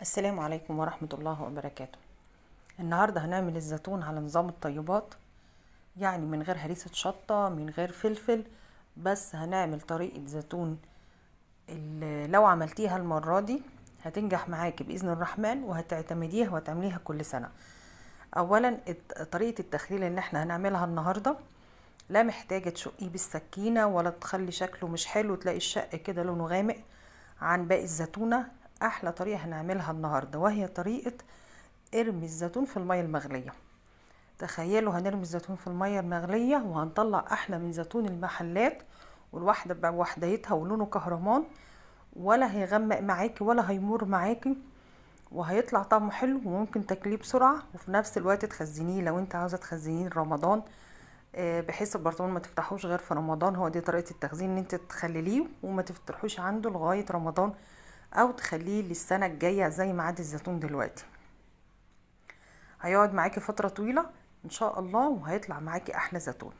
السلام عليكم ورحمة الله وبركاته. النهاردة هنعمل الزيتون على نظام الطيبات، يعني من غير هريسة شطة، من غير فلفل، بس هنعمل طريقة زيتون اللي لو عملتيها المرة دي هتنجح معاكي بإذن الرحمن، وهتعتمديها وهتعمليها كل سنة. أولا طريقة التخليل اللي احنا هنعملها النهاردة لا محتاجة تشقيه بالسكينة ولا تخلي شكله مش حلو، تلاقي الشق كده لونه غامق عن باقي الزيتونة. أحلى طريقة هنعملها النهاردة وهي طريقة ارمي الزيتون في المية المغلية. تخيلوا هنرمي الزيتون في المية المغلية وهنطلع أحلى من زيتون المحلات، والواحدة بوحديتها ولونه كهرمان، ولا هيغمق معاكي ولا هيمر معاكي، وهيطلع طعمه حلو وممكن تاكليه بسرعة، وفي نفس الوقت تخزنيه لو انت عاوزة تخزنيه لرمضان، بحيث البرطمان ما تفتحوش غير في رمضان. هو دي طريقة التخزين، ان انت تخلليه وما تفتحوش عنده لغاية رمضان، او تخليه للسنة الجاية زي ما عاد الزيتون دلوقتي. هيقعد معاكي فترة طويلة ان شاء الله، وهيطلع معاكي احلى زيتون،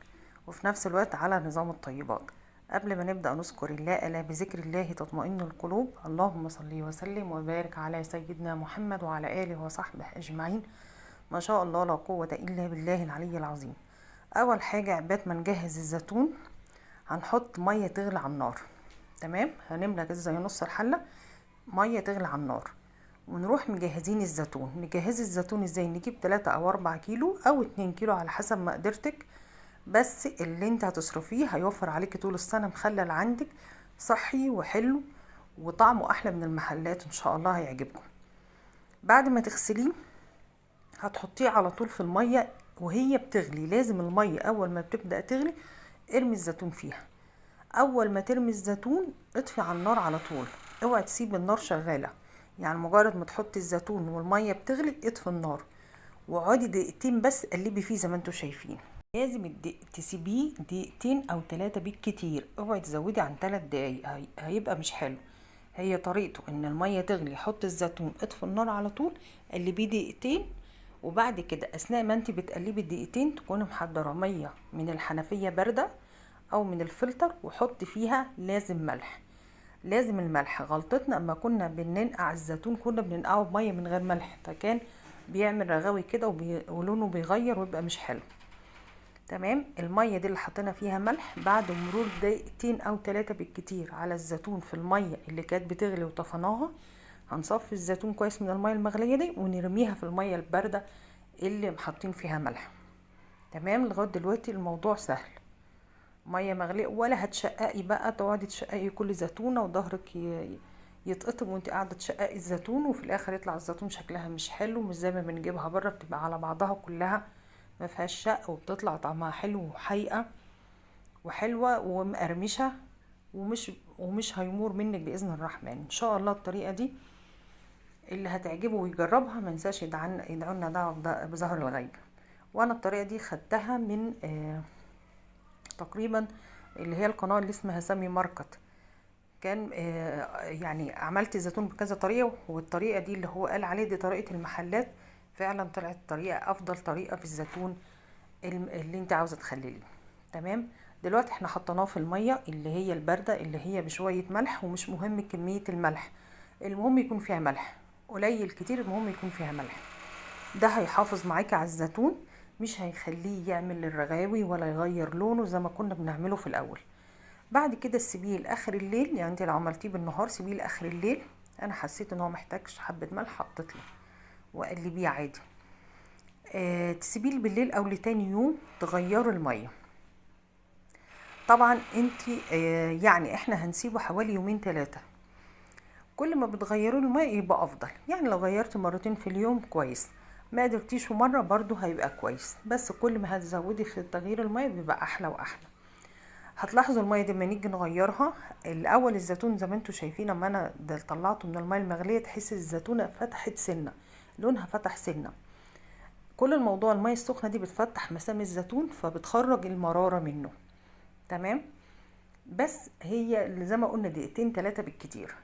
وفي نفس الوقت على نظام الطيبات. قبل ما نبدأ نذكر الله، ألا بذكر الله تطمئن القلوب. اللهم صل وسلم وبارك على سيدنا محمد وعلى آله وصحبه أجمعين. ما شاء الله لا قوة إلا بالله العلي العظيم. أول حاجة عباد ما نجهز الزيتون هنحط مية تغلي على النار، تمام؟ هنملى كده زي نص الحلة مية تغلي على النار، ونروح مجهزين الزيتون. نجهز الزيتون ازاي؟ نجيب 3 او 4 كيلو او 2 كيلو على حسب مقدرتك، بس اللي انت هتصرفيه هيوفر عليكي طول السنة مخلل عندك صحي وحلو وطعمه احلى من المحلات ان شاء الله، هيعجبكم. بعد ما تغسليه هتحطيه على طول في المية وهي بتغلي. لازم المية اول ما بتبدأ تغلي ارمي الزيتون فيها. اول ما ترمي الزيتون اطفي على النار على طول، اوعي تسيب النار شغالة، يعني مجرد ما تحطي الزيتون والمية بتغلي اطفي النار، واقعدي دقيقتين بس قلبي فيه زي ما انتوا شايفين. لازم تسيبيه دقيقتين او 3 بالكتير، اوعي تزودي عن 3 دقايق، هيبقى مش حلو. هي طريقته ان المية تغلي حطي الزيتون اطفي النار على طول، قلبية دقيقتين، وبعد كده اثناء ما انت بتقلبي الدقيقتين تكوني محضرة مية من الحنفية باردة او من الفلتر، وحطي فيها لازم ملح. لازم الملح. غلطتنا اما كنا بننقع الزيتون كنا بننقعه بميه من غير ملح، فكان بيعمل رغاوي كده ولونه بيغير ويبقى مش حلو. تمام؟ المية دي اللي حطينا فيها ملح، بعد مرور دقيقتين او 3 بالكتير على الزيتون في المية اللي كانت بتغلي وطفناها، هنصفي الزيتون كويس من المية المغليه دي ونرميها في المية البارده اللي حاطين فيها ملح. تمام؟ لغاية دلوقتي الموضوع سهل، مية مغليه ولا هتشققي بقى تقعدي تشققي كل زيتونه وظهرك يتقطم وانت قاعدة تشققي الزيتون، وفي الاخر يطلع الزيتون شكلها مش حلو، مش زي ما بنجيبها بره بتبقى على بعضها كلها ما فيهاش شق، وبتطلع طعمها حلو وحقيقة وحلوه ومقرمشه ومش هيمور منك باذن الرحمن ان شاء الله. الطريقة دي اللي هتعجبه ويجربها ما ينساش يدعونا دعوه بظهر الغيب. وانا الطريقة دي خدتها من تقريبا اللي هي القناة اللي اسمها سامي ماركت. كان يعني عملت الزيتون بكذا طريقه، والطريقة دي اللي هو قال عليه دي طريقه المحلات، فعلا طلعت طريقه افضل طريقه في الزيتون اللي انت عاوزه تخلليه. تمام؟ دلوقتي احنا حطيناه في المية اللي هي البارده اللي هي بشوية ملح، ومش مهم كمية الملح، المهم يكون فيها ملح قليل كتير، المهم يكون فيها ملح. ده هيحافظ معاكي على الزيتون، مش هيخليه يعمل الرغاوي ولا يغير لونه زي ما كنا بنعمله في الاول. بعد كده سيبيه لاخر الليل، يعني انت لو عملتيه بالنهار سيبيه لاخر الليل. انا حسيت ان هو محتاج حبه ملح حطيت له، وقلبيه عادي. تسيبيه بالليل او لتاني يوم تغيروا المية. طبعا انت يعني احنا هنسيبه حوالي يومين 3، كل ما بتغيروا المية يبقى افضل. يعني لو غيرت مرتين في اليوم كويس، ما قدرتيش مرة برضو هيبقى كويس، بس كل ما هتزودي في تغيير المية بيبقى احلى واحلى. هتلاحظوا المية دي لما نيجي نغيرها الاول الزيتون زي ما انتوا شايفين لما انا ده طلعته من المية المغليه تحس الزيتونه فتحت سنة، لونها فتح سنة. كل الموضوع المية السخنة دي بتفتح مسام الزيتون فبتخرج المرارة منه. تمام؟ بس هي زي ما قلنا دقيقتين 3 بالكتير.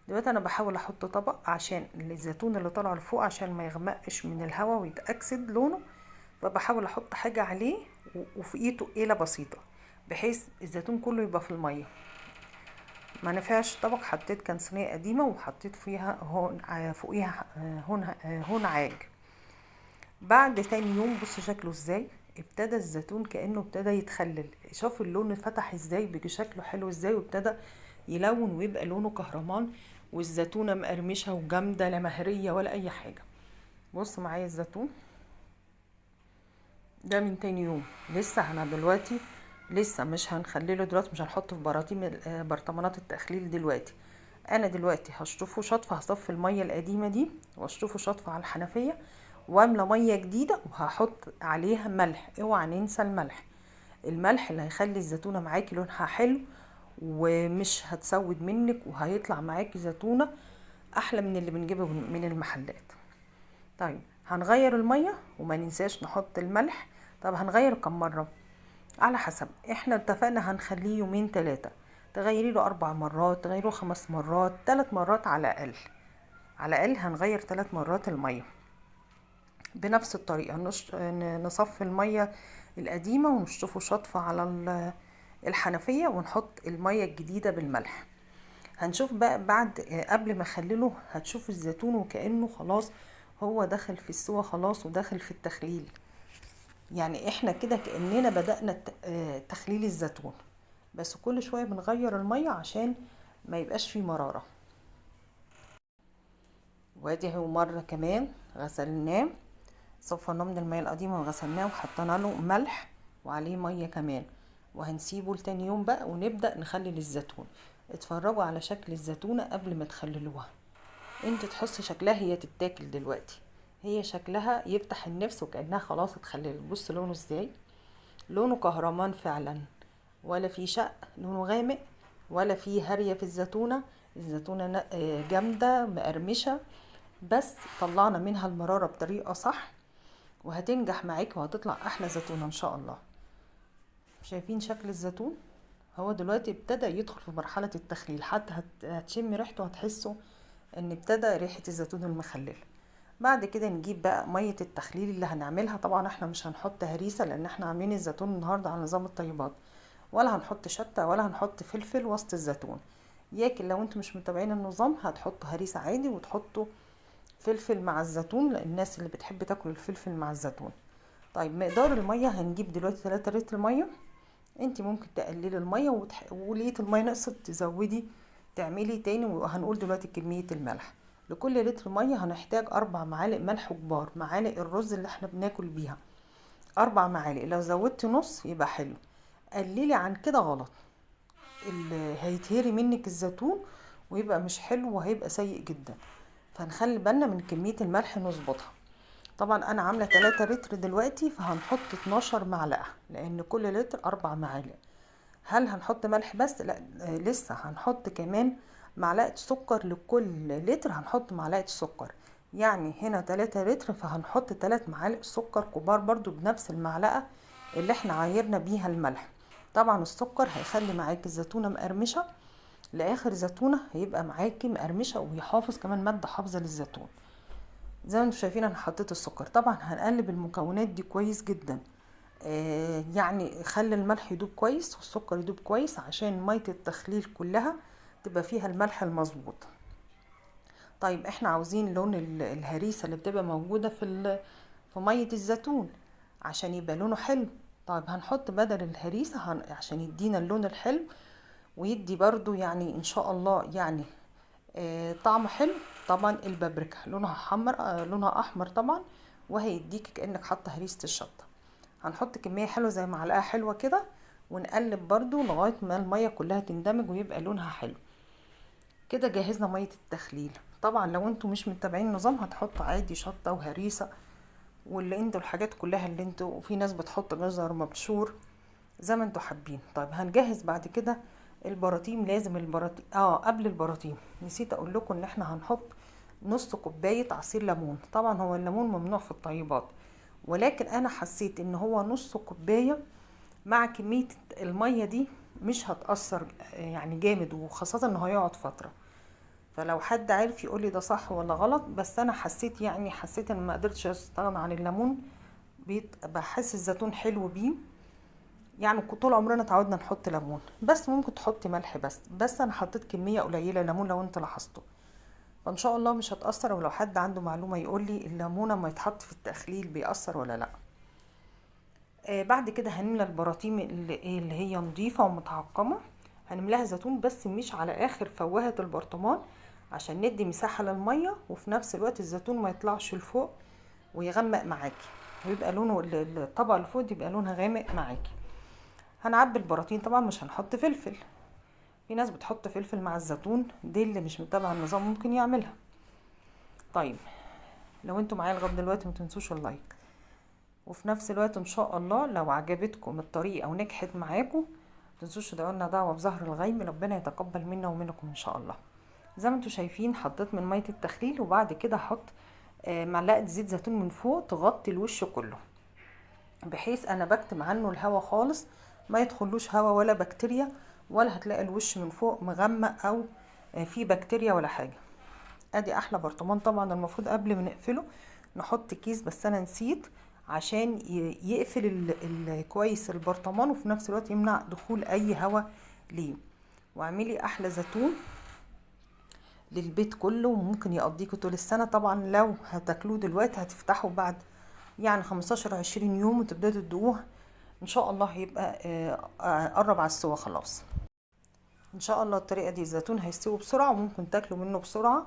دلوقتي انا بحاول احط طبق عشان الزيتون اللي طالع لفوق عشان ما يغمقش من الهواء ويتاكسد لونه، فبحاول احط حاجة عليه وفوقيه تقيلة بسيطة بحيث الزيتون كله يبقى في المية. ما نفعش الطبق، حطيت كان صينية قديمة وحطيت فيها هون فوقيها هون عاج. بعد تاني يوم بصوا شكله ازاي، ابتدى الزيتون كأنه ابتدى يتخلل. شوفوا اللون فتح ازاي، بيجي شكله حلو ازاي، وابتدى يلون ويبقى لونه كهرمان، والزيتونة مقرمشة وجامدة، لا مهرية ولا اي حاجة. بصوا معايا الزيتون ده من تاني يوم، لسه انا دلوقتي لسه مش هنخلله دلوقتي، مش هنحطه في برطمانات التخليل دلوقتي. انا دلوقتي هشطفه شطفه، هصفي المية القديمة دي واشطفه شطفه على الحنفية، واملى مية جديدة وهحط عليها ملح. اوعى ننسى الملح، الملح اللي هيخلي الزيتونه معاكي لونها حلو ومش هتسود منك، وهيطلع معاكي زيتونه احلى من اللي بنجيبه من المحلات. طيب هنغير المية وما ننساش نحط الملح. طب هنغير كم مرة؟ على حسب، احنا اتفقنا هنخليه يومين 3، تغيري له 4 مرات، تغيري له 5 مرات، 3 مرات على الاقل. على الاقل هنغير 3 مرات المية بنفس الطريقة. نصفي المية القديمة ونشطفه شطفه على الحنفية، ونحط المية الجديدة بالملح. هنشوف بقى قبل ما اخلله هتشوف الزيتون وكأنه خلاص هو دخل في السوى خلاص ودخل في التخليل. يعني احنا كده كأننا بدأنا تخليل الزيتون، بس كل شوية بنغير المية عشان ما يبقاش فيه مرارة. وادي هو مرة كمان غسلناه، صفيناه من المية القديمة وغسلناه وحطينا له ملح وعليه مية كمان، وهنسيبه لتاني يوم بقى ونبدأ نخلل الزيتون. اتفرجوا على شكل الزيتونة قبل ما تخللوها، انت تحس شكلها هي تتاكل دلوقتي، هي شكلها يفتح النفس وكأنها خلاص اتخللت. بص لونه ازاي، لونه كهرمان فعلا، ولا في شق، لونه غامق، ولا في هرية في الزيتونة. الزيتونة جامدة مقرمشة، بس طلعنا منها المرارة بطريقة صح، وهتنجح معاك وهتطلع احلى زيتونة ان شاء الله. شايفين شكل الزيتون؟ هو دلوقتي ابتدى يدخل في مرحلة التخليل، حتى هتشم ريحته هتحسه ان ابتدى ريحة الزيتون المخلل. بعد كده نجيب بقى مية التخليل اللي هنعملها. طبعا احنا مش هنحط هريسة لان احنا عاملين الزيتون النهاردة على نظام الطيبات، ولا هنحط شطة ولا هنحط فلفل وسط الزيتون. لكن لو انتوا مش متابعين النظام هتحطوا هريسة عادي وتحطوا فلفل مع الزيتون، للناس اللي بتحب تاكل الفلفل مع الزيتون. طيب مقدار المية هنجيب دلوقتي 3 لتر مية. انت ممكن تقللي المية ولقيت المية نقصت تزودي تعملي تاني، وهنقول دلوقتي كمية الملح. لكل لتر مية هنحتاج 4 معالق ملح كبار، معالق الرز اللي احنا بناكل بيها 4 معالق. لو زودتي نص يبقى حلو، قللي عن كده غلط، اللي هيتهري منك الزيتون ويبقى مش حلو وهيبقى سيء جدا. فنخلي بالنا من كمية الملح نظبطها. طبعا انا عاملة 3 لتر دلوقتي، فهنحط 12 معلقة لان كل لتر 4 معالق. هل هنحط ملح بس؟ لا، لسه هنحط كمان معلقة سكر لكل لتر، هنحط معلقة سكر. يعني هنا 3 لتر فهنحط 3 معالق سكر كبار برضو بنفس المعلقة اللي احنا عايرنا بيها الملح. طبعا السكر هيخلي معاكي الزيتونة مقرمشة لآخر زيتونة، هيبقى معاكي مقرمشة ويحافظ كمان مادة حافظة للزيتون. زي ما انتم شايفين انا حطيت السكر. طبعا هنقلب المكونات دي كويس جدا، يعني خلي الملح يدوب كويس والسكر يدوب كويس عشان مية التخليل كلها تبقى فيها الملح المظبوط. طيب احنا عاوزين لون الهريسة اللي بتبقى موجودة في مية الزيتون عشان يبقى لونه حلو. طيب هنحط بدل الهريسة عشان يدينا اللون الحلو ويدي برضو ان شاء الله طعم حلو. طبعا البابريكا لونها حمر، لونها احمر طبعا، وهيديك كأنك حاطه هريسة الشطة. هنحط كمية حلوة زي معلقة حلوة كده، ونقلب برضو لغاية ما المية كلها تندمج ويبقى لونها حلو كده. جهزنا مية التخليل. طبعا لو انتوا مش متابعين النظام هتحطوا عادي شطة وهريسة واللي انتوا الحاجات كلها اللي انتوا، وفي ناس بتحط جزر مبشور زي ما انتوا حابين. طيب هنجهز بعد كده البراطيم. لازم البراطيم، قبل البراطيم نسيت اقول لكم ان احنا هنحط نص كوباية عصير ليمون. طبعا هو الليمون ممنوع في الطيبات، ولكن انا حسيت ان هو نص كوباية مع كمية المية دي مش هتأثر جامد، وخاصة ان هو هيقعد فترة. فلو حد عارف يقول لي ده صح ولا غلط، بس انا حسيت ان ما قدرتش استغنى عن الليمون، بحس الزيتون حلو بيه. يعني طول عمرنا اتعودنا نحط ليمون، بس ممكن تحطي ملح بس انا حطيت كمية قليله ليمون لو انت لاحظتوا، فان شاء الله مش هتاثر. ولو حد عنده معلومة يقول لي الليمونه ما يتحط في التخليل بيأثر ولا لا. بعد كده هنملى البراطيم اللي هي نظيفة ومتعقمه، هنملاها زيتون بس مش على اخر فوهه البرطمان عشان ندي مساحة للمية، وفي نفس الوقت الزيتون ما يطلعش لفوق ويغمق معاكي، ويبقى لونه الطبقة اللي فوق دي يبقى لونها غامق معاكي. هنعبي البراطيم، طبعا مش هنحط فلفل، في ناس بتحط فلفل مع الزيتون، دي اللي مش متابعه النظام ممكن يعملها. طيب لو انتوا معايا لغاية دلوقتي ما تنسوش ال like، وفي نفس الوقت ان شاء الله لو عجبتكم الطريقة ونجحت معاكم ما تنسوش تدعوا لنا دعوه بظهر الغيب، ربنا يتقبل منا ومنكم ان شاء الله. زي ما انتوا شايفين حطيت من مية التخليل، وبعد كده هحط معلقه زيت زيتون من فوق تغطي الوش كله، بحيث انا بكتم عنه الهواء خالص، ما يدخلوش هواء ولا بكتيريا، ولا هتلاقي الوش من فوق مغمق او فيه بكتيريا ولا حاجة. ادي احلى برطمان. طبعا المفروض قبل ما نقفله نحط كيس، بس انا نسيت، عشان يقفل كويس البرطمان، وفي نفس الوقت يمنع دخول اي هواء ليه. واعملي احلى زيتون للبيت كله، وممكن يقضيكوا طول السنة. طبعا لو هتاكلوه دلوقتي هتفتحوا بعد يعني 15-20 يوم وتبداوا تدوقوه ان شاء الله، هيبقى قرب على السوا خلاص ان شاء الله. الطريقة دي الزيتون هيستوي بسرعة وممكن تاكلوا منه بسرعة.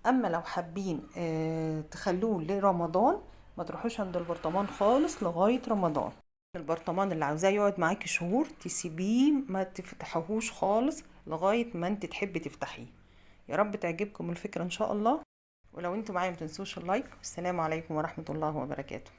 اما لو حابين تخلوه لرمضان ما تروحوش عند البرطمان خالص لغاية رمضان. البرطمان اللي عاوزاه يقعد معاكي شهور تسيبيه ما تفتحوهوش خالص لغاية ما انت تحبي تفتحيه. يا رب تعجبكم الفكرة ان شاء الله، ولو انتوا معايا ما تنسوش ال like. والسلام عليكم ورحمة الله وبركاته.